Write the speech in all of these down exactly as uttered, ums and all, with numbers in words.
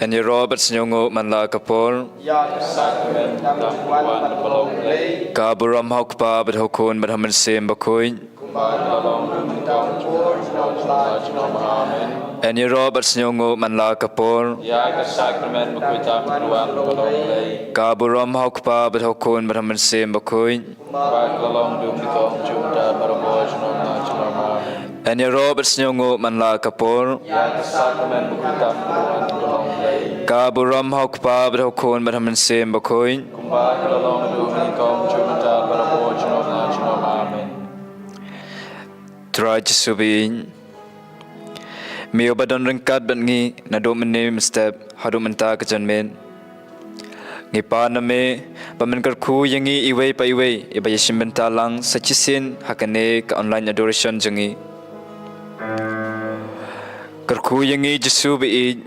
Yn ïaroh bad sngewnguh man la ka por. Ïa ka sakrament ka dang wan bad ka long Blei. Ka burom ha U Kpa bad ha U Khun bad ha U Mynsiem Bakhuid. Kumba ka long ruh mynta, junom junom la junom. Amen. Yn ïaroh bad sngewnguh man la ka por. Ïa ka sakrament bakhuid tam ka dang wan bad ka long Blei. Ka burom ha U Kpa bad ha U Khun bad ha U Mynsiem Bakhuid. Kumba ka long ruh mynta, junom junom la junom. Amen. Yn ïaroh bad sngewnguh man la ka por. Ïa ka sakrament bakhuid tam ka dang wan bad ka long Blei. Ka burom ha U Kpa bad ha U Khun bad ha U Mynsiem Bakhuid. Kumba ka long ruh mynta, junom junom la junom. Amen. Trai Jisu baieit, me uba don ryngkat bad ngi naduh mynne mynstep haduh mynta ka janmiet. Ngi pan na me ba men kyrkhu ïa ngi iwei pa iwei iba ïashim bynta lang sa shisien ha kane ka online adoration jong ngi. Kyrkhu ïa ngi Jisu baieit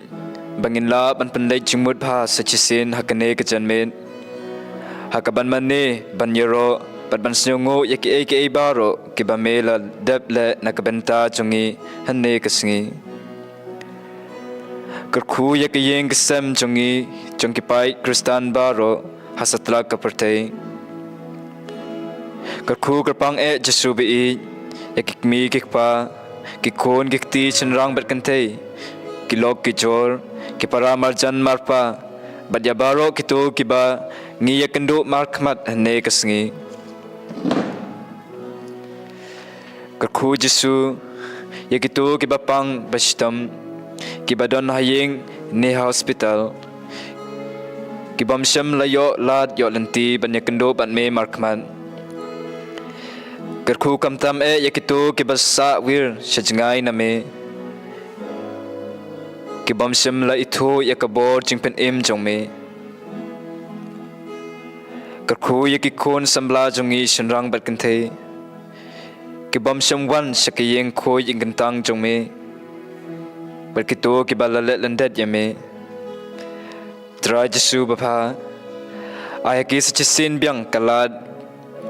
ba ngin lah ban pynleit jingmut bha sa shisien ha kane ka janmiet, ha kaban mane ban ïaroh bad ban sngewnguh ïa kiei kiei baroh kiba me la dep leh na ka bynta jong ngi hynne ka sngi. Kyrkhu ïa ka ïing ka sem jong ngi, jong ki paid Khristan baroh ha satlak ka pyrthei. Kyrkhu kyrpang eh Jisu baieit ïa ki kmie ki kpa, ki khun ki kti shynrang bad kynthei, ki lok ki jor, ki para marjan marpa, bad ïa baroh kito kiba ngi ïakynduh markhmat hynne ka sngi. Kyrkhu Jisu ïa kito kiba pang ba shitom, kiba don ha ïing ne ha hospital, kibym shym la ïoh lad ïoh lynti ban ïakynduh bad me markhmat. Kyrkhu khamtam eh ïa kito kiba sah wir sha jngai na me, kibym shym la ithuh ïa ka bor jingpynim jong me. Kyrkhu ïa ki khun samla jong ngi shynrang bad kynthei, kibym shym wan sha ka ïing khuid ïing kyntang jong me, bad kito kiba la leh lyndet ïa me. Trai Jisu babha, ai ha ki sa shisien biang ka lad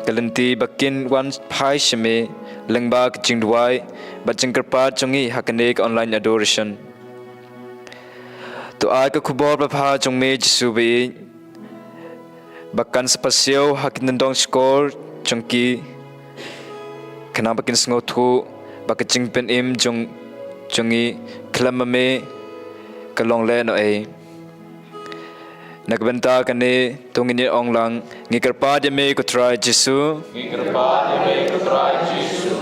ka lynti ba kin wan phai sha me lyngba ka jingduwai bad jingkyrpad jong ngi ha kane ka online adoration. To ai ka khubor babha jong me Jisu baieit ba kan sa pasiaw ha ki tyndong shkor jong ki, khnang ba kin sngewthuh ba ka jingpynim jong, jong ngi khlem ma me ka long lehnohei. Na ka bynta kane to ngin ïa ong lang, ngi kyrpad ïa me ko Trai Jisu. Ngi kyrpad ïa me ko Trai Jisu.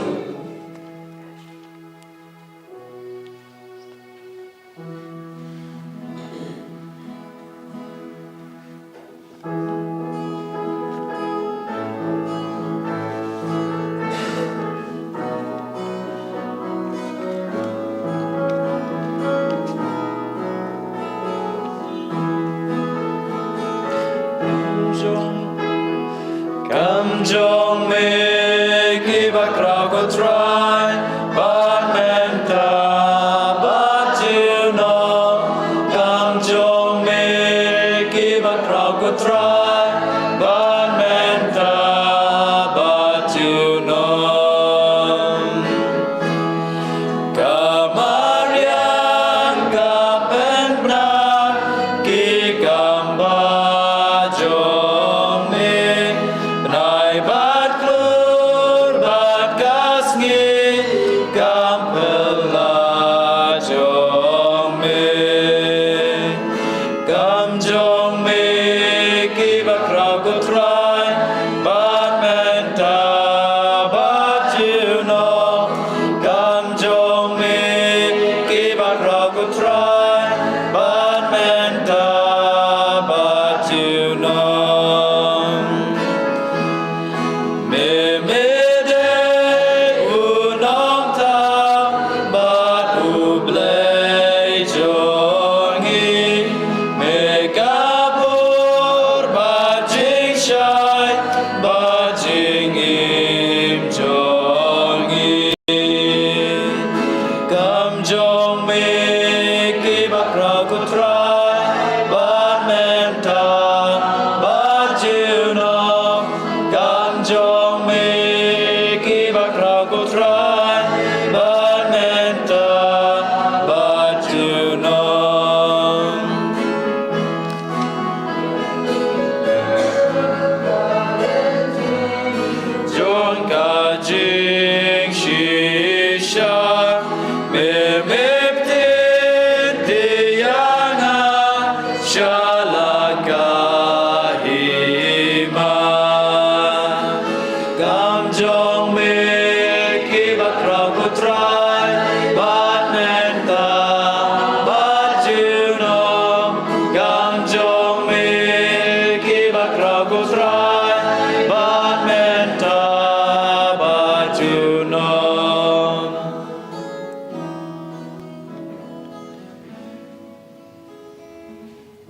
Kam jong me kiba khraw ko Trai, bad mynta bad junom. Kam jong me kiba khraw ko Trai, bad mynta bad junom. Ka mariang ka pynbna ki kam ba jong me, bnai bad klur bad ka sngi kam pynlah jong me. Kam jong me ki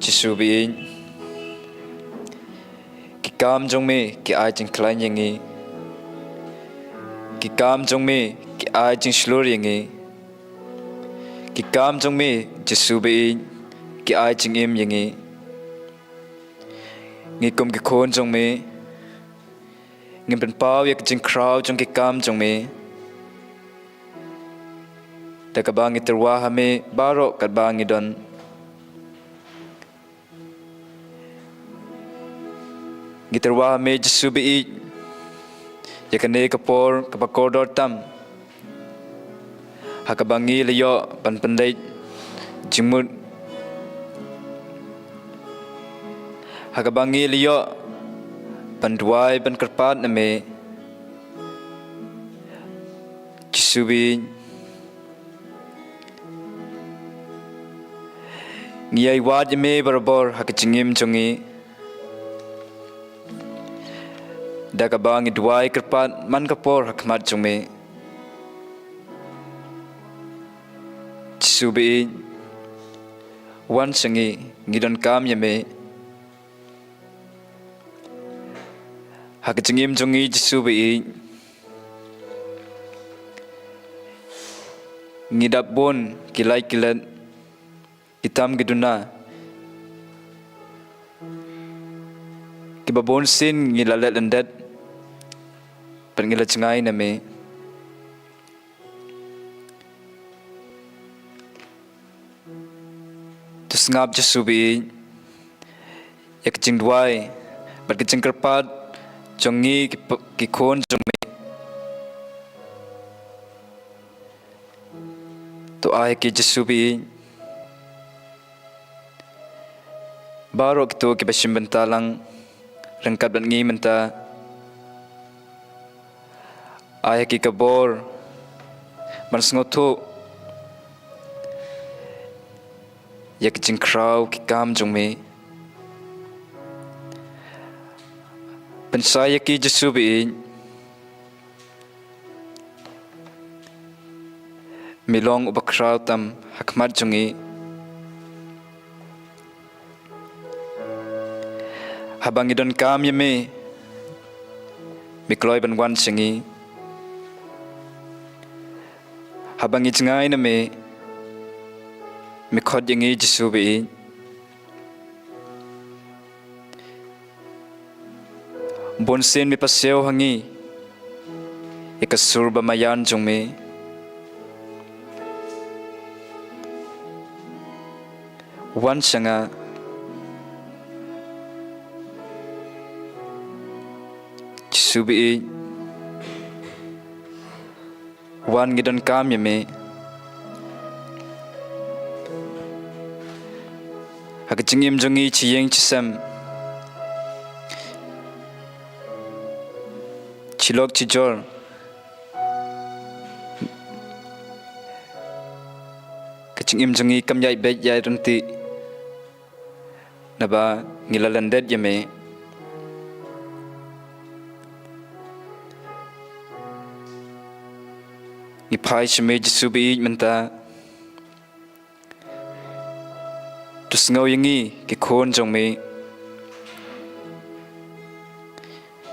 Jisu baieit, ki kam jong me ki ai jingkhlaiñ ïa ngi. Ki kam jong me ki ai jingshlur ïa ngi. Ki kam jong me, Jisu baieit, ki ai jingim ïa ngi. Ngi kum ki khun jong me, ngin pynpaw ïa ka jingkhraw jong ki kam jong me da kaba ngi tyrwa ha me baroh katba ngi don. Ngi tyrwa ha me, Jisu baieit, ïa kane ka por kaba kordor tam, ha kaba ngi la ïoh ban pynleit jingmut, ha kaba ngi la ïoh ban duwai, ban kyrpad na me. Jisu baieit, ngi ïai wad ïa me barabor ha ka jingim jong ngi da kaba ngi duwai kyrpad man ka por ha khmat jong me. Jisu baieit, wan sha ngi, ngi donkam ïa me. Ha ka jingim jong ngi, Jisu baieit, ngi dap bun ki lait ki let, ki tam ki duna, kiba bun sien ngi la leh lyndet bad ngi la jngai na me. To sngap, Jisu baieit, ïa ka jingduwai bad ka jingkyrpad jong ngi ki p-, ki khun jong me. To ai ha ki, Jisu baieit, baroh kito kiba shim bynta lang ryngkat bad ngi mynta. Ai ha ki ka bor ban sngewthuh ïa ka jingkhraw ki kam jong me. Pynshai ïa ki, Jisu baieit, me long uba khraw tam ha khmat jong ngi. Haba ngi donkam ïa me, me kloi ban wan sha ngi. Haba ngi jngai na me, me khot ïa ngi, Jisu baieit. Bun sien me pasiaw ha ngi ïa ka sur ba maïan jong me. Wan sha nga, Jisu baieit. Wan, ngi donkam ïa me ha ka jingim jong ngi, shi ïing shi sem, shi lok shi jor. Ka jingim jong ngi kam ïai beit ïai ryntih, naba ngi la lyndet ïa me. Ngi phai sha me, Jisu baieit, mynta. To sngew ïa ngi ki khun jong me.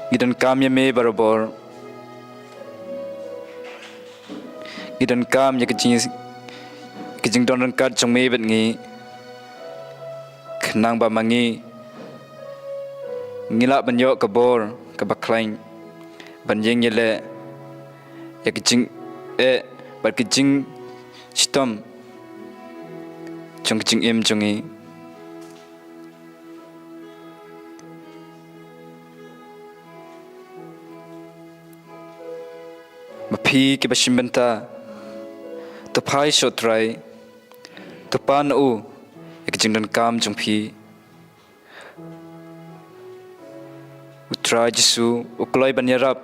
Ngi donkam ïa me barabor. Ngi donkam ïa ka jing, ka jingdon ryngkat jong me bad ngi, khnang ba ma ngi ngi lah ban ïoh ka bor kaba khlaiñ ban ïeng ïaleh ïa ka jingeh bad ka jingshitom jong ka jingim jong ngi. Ma phi kiba shim bynta, to phai sha U Trai, to pan na u ïa ka jingdonkam jong phi. U Trai Jisu u kloi ban ïarap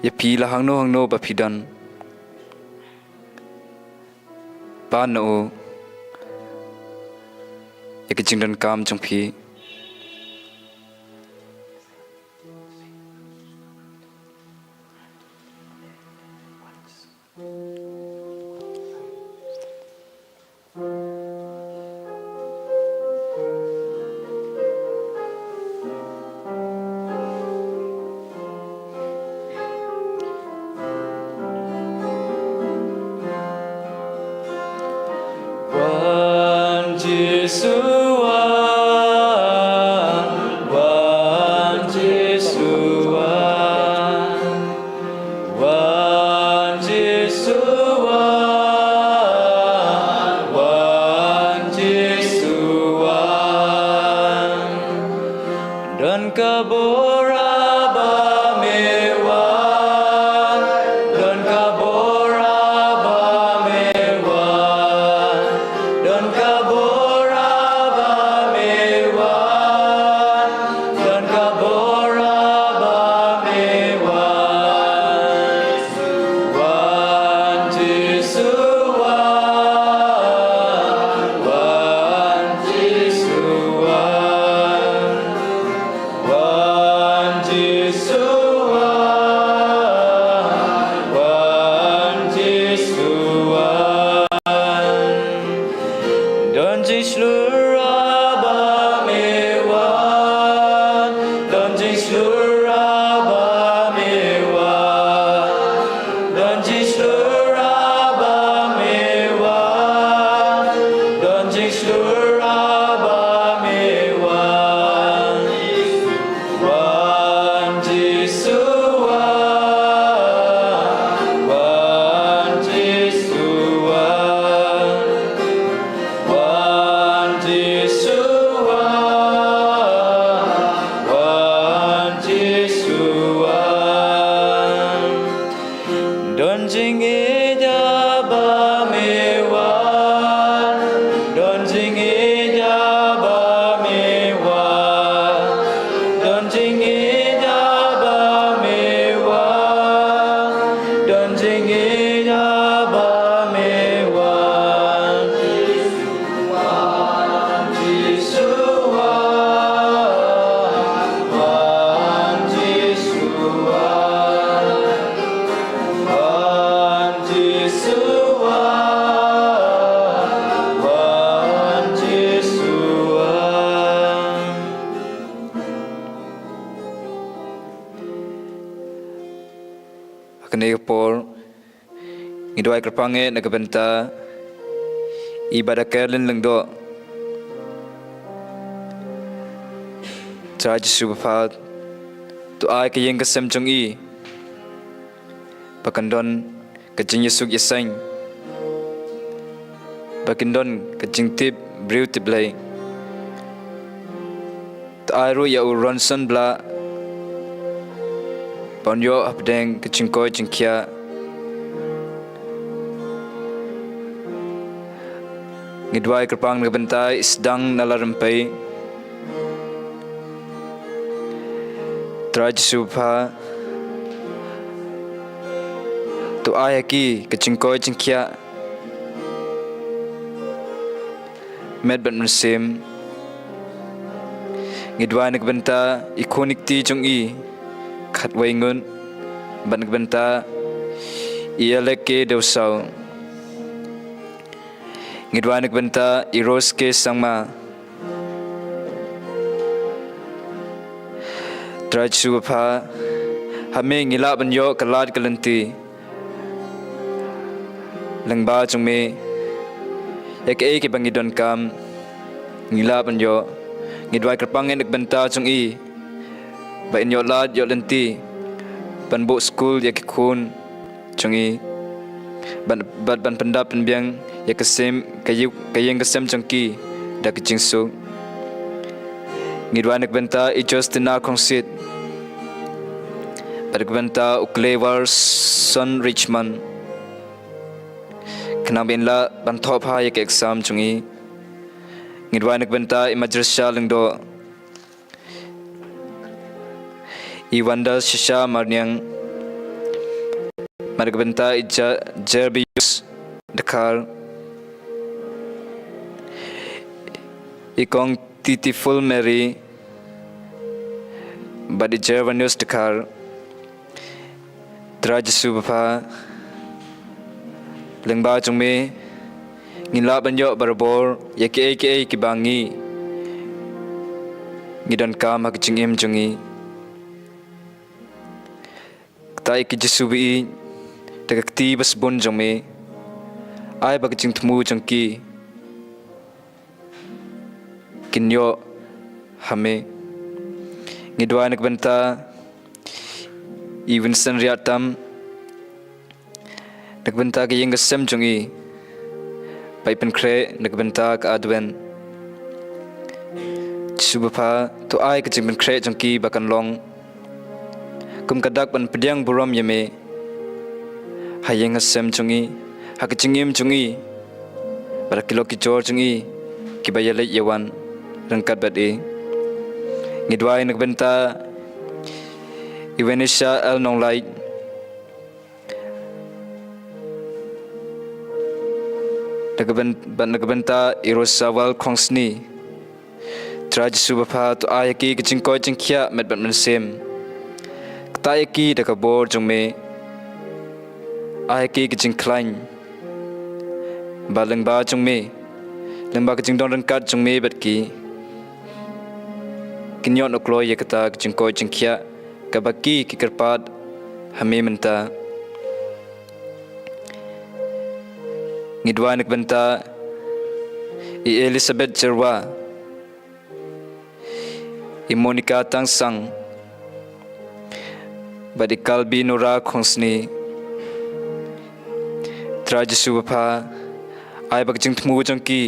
ïa phi la hangno hangno ba phi don. Pan na u ïa ka jingdonkam jong phi. Jisu wan, wan Jisu wan, wan Jisu wan, wan Jisu wan. Don ka bor ba me wan, don ka bor ba me wan, don ka bor ba me wan, don ka bor ba me wan. Wan Jisu wan, wan Jisu wan. Wan Jisu wan, wan Jisu wan. Don jingshlur ba me wan, don jingshlur ba me wan. Don jingshlur ba me wan, don jingshlur ba me wan. Wan Jisu wan, wan Jisu wan. Wan Jisu wan, wan Jisu wan. Don jingïeit ba me wan, don jingïeit ba me wan, don jingïeit ba me wan, don jingïeit ba me wan. Wan Jisu wan, wan Jisu wan. Wan Jisu wan, wan Jisu wan. Ha kane ka por ngi duwai kyrpang eh na ka bynta i Bah Kerlin Lyngdoh. Trai Jisu Bapha, to ai ka ïing ka sem jong i ba kan don ka jingïasuk ïaseng, ba kin don ka jingtip briew tip Blei. To ai ruh ïa u Ronson Blah ban ïoh hapdeng ka jingkoit jingkhiah. Ngi duwai kyrpang na ka bynta i Sdang Nallarympai. Trai Jisu Bapha, to ai ha ki ka jingkoit jingkhiah met bad mynsiem. Ngi duwai na ka bynta i khun i kti jong i khatwei ngut bad na ka bynta i Alek K Dewsaw. Ngi duwai na ka bynta i Rose K Sangma. Trai Jisu Bapha, ha me ngi lah ban ïoh ka lad ka lynti lyngba jong me. Ïa kaei kaba ngi donkam ngi lah ban ïoh. Ngi duwai kyrpang eh na ka bynta jong i ba in ïoh lad ïoh lynti ban buh skul ïa ki khun jong i bad, bad ban pyndap pynbiang ïa ka sem, ka ïu-, ka ïing ka sem jong ki da ka jingsuk. Ngi duwai na ka bynta i Justina Khongsit bad na ka bynta u Cleverson Richmond. Khnang ba in lah ban thoh bha ïa ka exam jong i. Ngi duwai na ka bynta i Majrisha Lyngdoh, i Wanda Shisha Marniang, bad na ka bynta i Ja-, Jerbius Dkhar, i Kong Titiful Mary bad i Jervanius Dkhar. Trai Jisu Bapha, lyngba jong me ngin lah ban ïoh barabor ïa kiei kiei kiba ngi, ngi donkam ha ka jingim jong ngi. Kata ïa ki Jisu ba ïeit da ka kti ba sbun jong me, ai ba ka jingthmu jong ki kin ïoh ha me. Ngi duwai na ka bynta i Vincent Riatam, na ka bynta ka ïing ka sem jong i, ba i pynkhreh na ka bynta ka Advent. Jisu bapha, to ai ka jingpynkhreh jong ki ba kan long kum ka dak ban pdiang burom ïa me ha ïing ha sem jong i, ha ka jingim jong i, bad ha ki lok ki jor jong i kiba ïaleit ïawan ryngkat bad i. Ngi duwai na ka bynta i Venetia L Nonglait, na ka byn-, bad na ka bynta i Rosawal Khongsni. Trai Jisu bapha, to ai ha ki ka jingkoit jingkhiah met bad mynsiem. Ktah ïa ki da ka bor jong me. Ai ha ki ka jingkhlaiñ ba lyngba jong me, lyngba ka jingdon ryngkat jong me bad ki, kin ïoh noh kloi ïa kata ka jingkoit jingkhiah kaba ki ki kyrpad ha me mynta. Ngi duwai na ka bynta i Elizabeth Jerwa, i Monica Tangsang, bad i Kalbi Nora Khongsni. Trai Jisu bapha, ai ba ka jingthmu jong ki,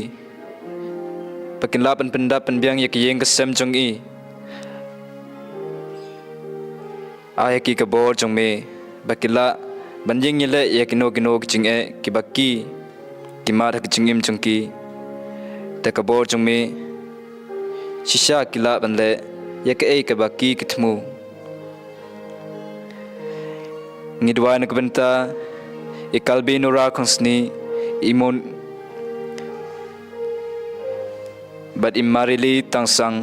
ba kin lah ban pyndap pynbiang ïa ka ïing ka sem jong i. Ai ha ki ka bor jong me, ba ki lah ban ïeng ïaleh ïa kino kino ki jingeh kiba ki, ki mad ha ka jingim jong ki. Da ka bor jong me, shisha ki lah ban leh ïa kaei kaba ki ki thmu. Ngi duwai na ka bynta i Kalbi Nora Khongsni, i Mon-, bad i Marily Tangsang.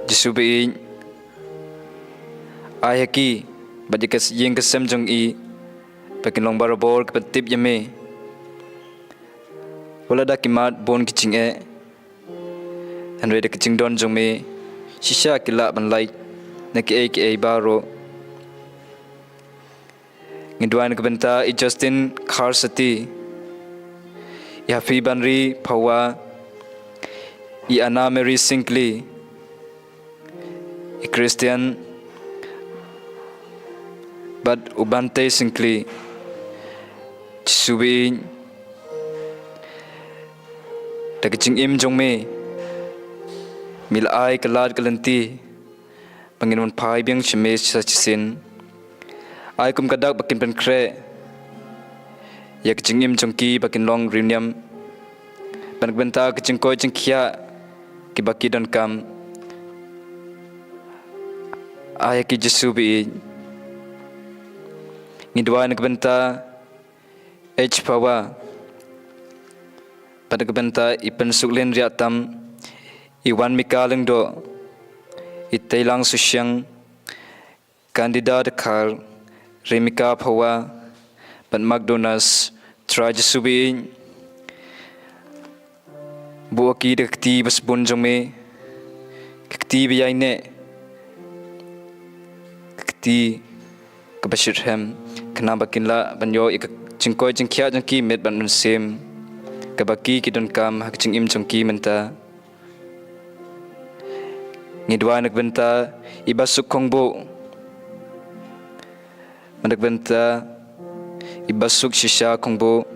Jisu baieit, ai ha ki bad ïa ka ïing ka sem jong i, ba kin long barabor kiba tip ïa me. Wat la da ki mad bun ki jingeh, hynrei da ka jingdon jong me, shisha ki lah ban lait na kiei kiei baroh. Ngi duwai na ka bynta i Justin Kharsati, i Happy Banri Phawa, i Anna Mary Syngkli, i Christian bad u Bante Syngkli. Jisu baieit, da ka jingim jong me, me la ai ka lad ka lynti ba ngin wan phai biang sha me sa shisien. Ai kum ka dak ba kin pynkhreh ïa ka jingim jong ki ba kin long riewniam, bad na ka bynta ka jingkoit jingkhiah kiba ki donkam. Ai ha ki Jisu baieit. Ngi duwai na ka bynta H Phawa, bad na ka bynta i Pynsuklin Riahtam, i Wanmika Lyngdoh, i Teilang Sushiang, Candida Dkhar, Remika Phawa, bad Magdonas. Trai Jisu baieit, buh ïa ki da ka kti ba sbun jong me, ka kti ba ïaineh, ka kti kaba shitrhem, khnang ba kin lah ban ïoh ïa ka jingkoit jingkhiah jong ki met bad mynsiem, kaba ki ki donkam ha ka jingim jong ki mynta. Ngi duwai na ka bynta i Basuk Khongbuh, na ka bynta i Basuk Shisha Khongbuh,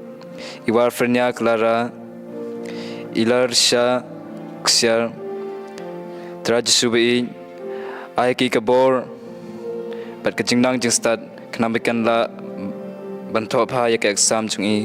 i Warfrenia Clara, i Larsha Ksiar. Trai Jisu baieit, ai ha ki ka bor bad ka jingnang jingstad, khnang ba kan lah ban thoh bha ïa ka exam jong i.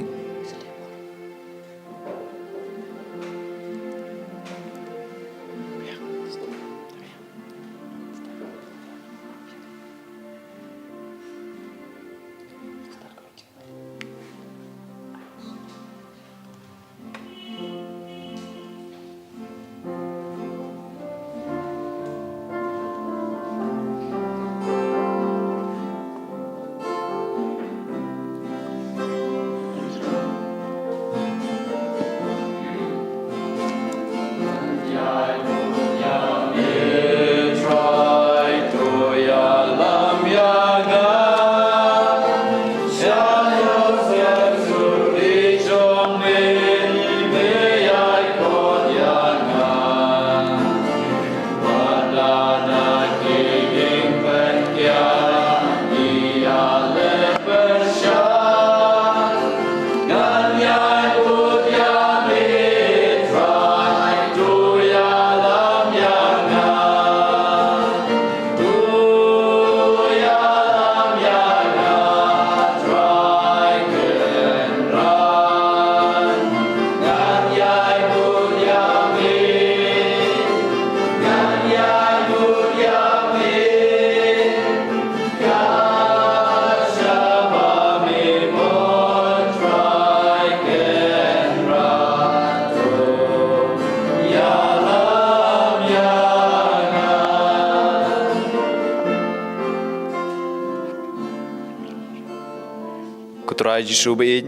Ko Trai Jisu ba ïeit,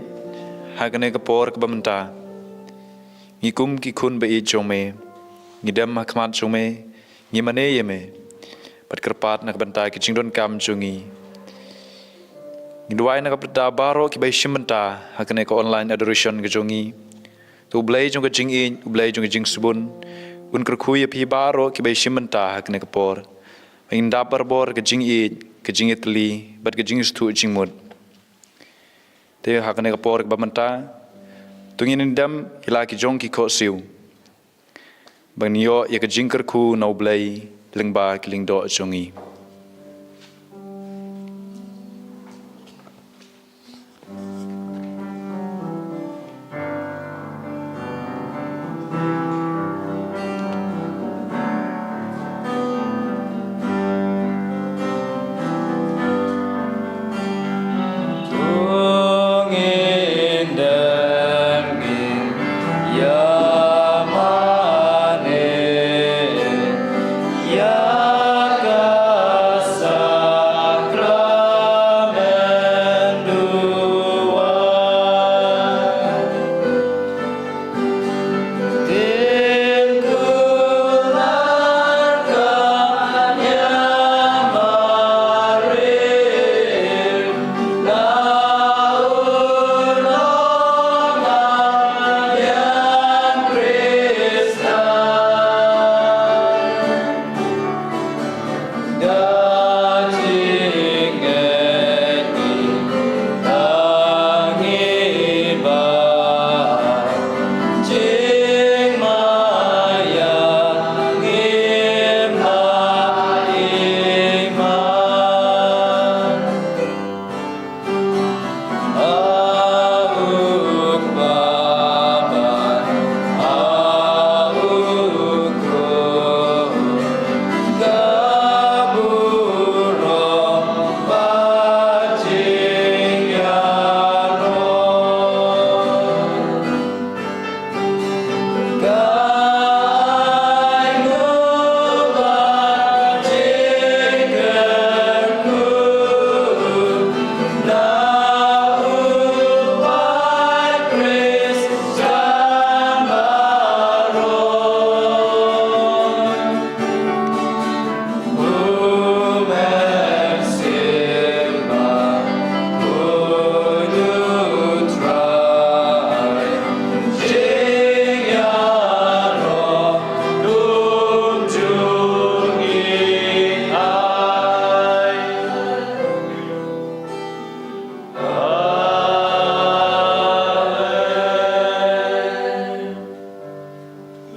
ha kane ka por kaba mynta, ngi kum ki khun ba ïeit jong me, ngi dem ha khmat jong me, ngi mane ïa me, bad kyrpad na ka bynta ki jingdonkam jong ngi. Ngi duwai na ka bynta baroh kiba ïashim bynta ha kane ka online adoration ka jong ngi. To U Blei jong ka jingïeit, U Blei jong ka jingsbun, un kyrkhu ïa phi baroh kiba ïashim bynta ha kane ka por. Ba ngin dap barabor ka jingïeit, ka jingïatylli, bad ka jingsngewthuh jingmut. Te ha kane ka por kaba mynta, to ngin dem ïa la ki jong ki khohsiew, ba ngin ïoh ïa ka jingkyrkhu na U Blei lyngba ki lyngdoh jong ngi.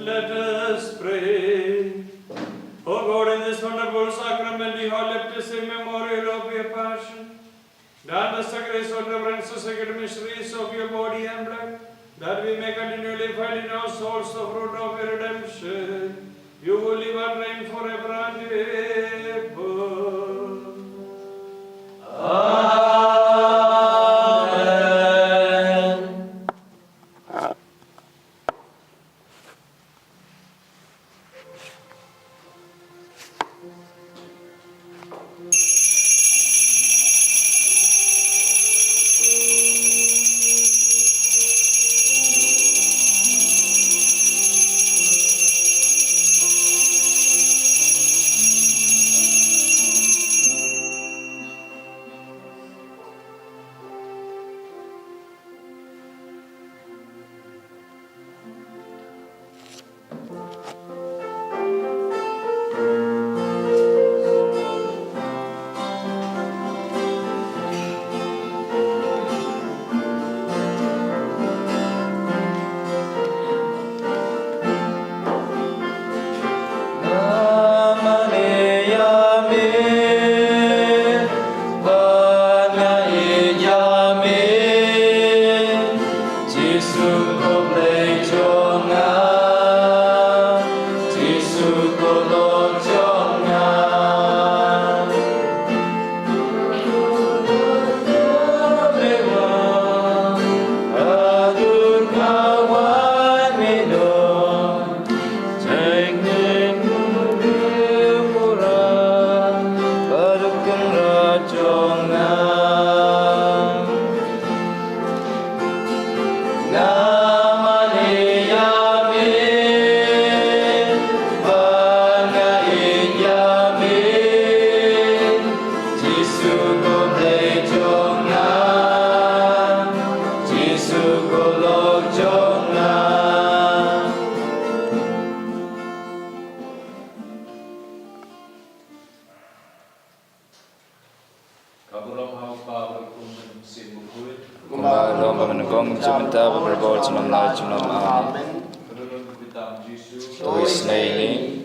Let us pray. O God, in this wonderful sacrament, you have left us a memorial of your passion. Grant us the grace of reverence to sacred mysteries of your body and blood, that we may continually find in our souls the fruit of your redemption. You who live and reign forever and ever. Amen. Kumba long ba nyngkong, jingmyntoi, bad barabor, junom la junom. Amen. To isynei ïa ngi.